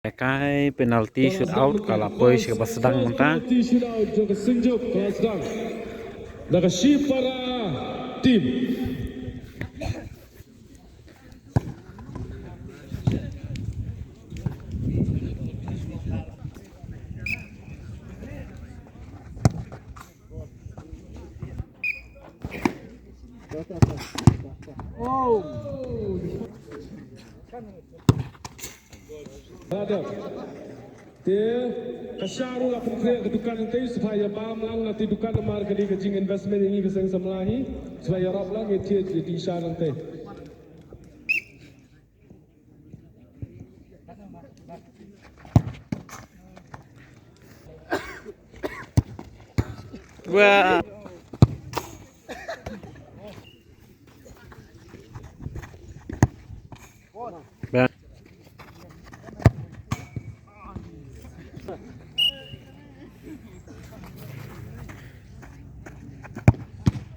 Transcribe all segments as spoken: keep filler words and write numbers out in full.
Kai penalty shootout ka la poi sha kaba sdang mynta. Penalty shootout jong ka Synjuk ka la sdang da ka Shipara team. Te ka sha ruh la pynkhreh ka dukan, te shu ïa bam lang na te dukan namar ka dei ka jing investment ïa ngi ka seng samla hi. Shu ïarap lang ïa te, ïa te sha lang te. Wah.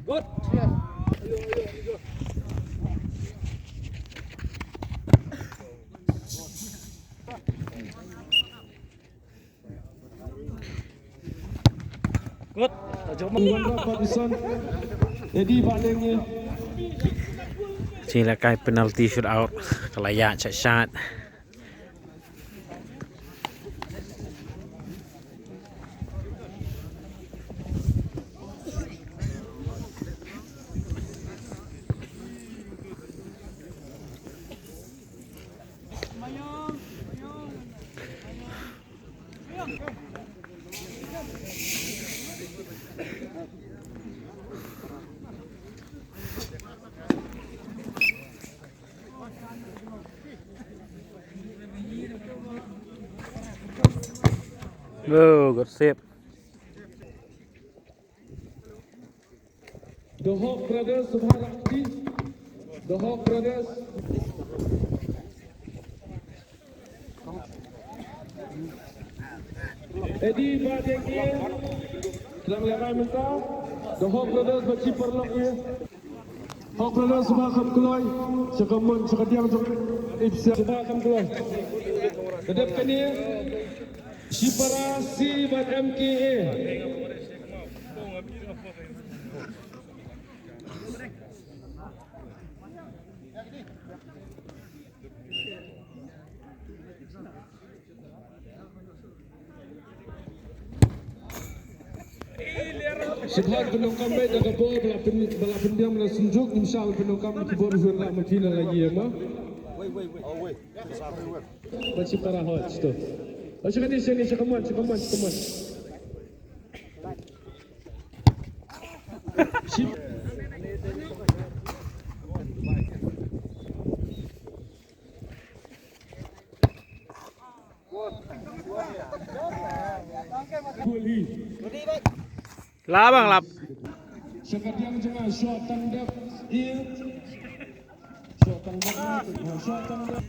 Good. Good. Jong Eddie Badeng. Shi la kai penalty shootout. Ka la ïaid shat shat. Oh, good save. The Hawk Brothers, Subharakti. The Hawk Brothers. Eddie Badeng. Dang lehkai mynta. The Hawk Brothers bad shi paralok ïa. Hawk Brothers sngewbha kham kloi. Sha ka mon, sha ka diang jong. Ipsa sngewbha kham kloi. Ka dep kane. Shipara C bad M K A. Shipara pyndonkam beit da ka bor ba la pyn, ba la pyndiang na Synjuk, ngim shah ban pyndonkam ki bor, shu rah ma phi na la ïa ma. Ba Shipara hot to. Oh, shikani, shikani, shikaman, shikaman, shikaman. Ship. Lap bang lap. Shakadiang jnga shot tang dep. Shot tang dep. Shot tang dep.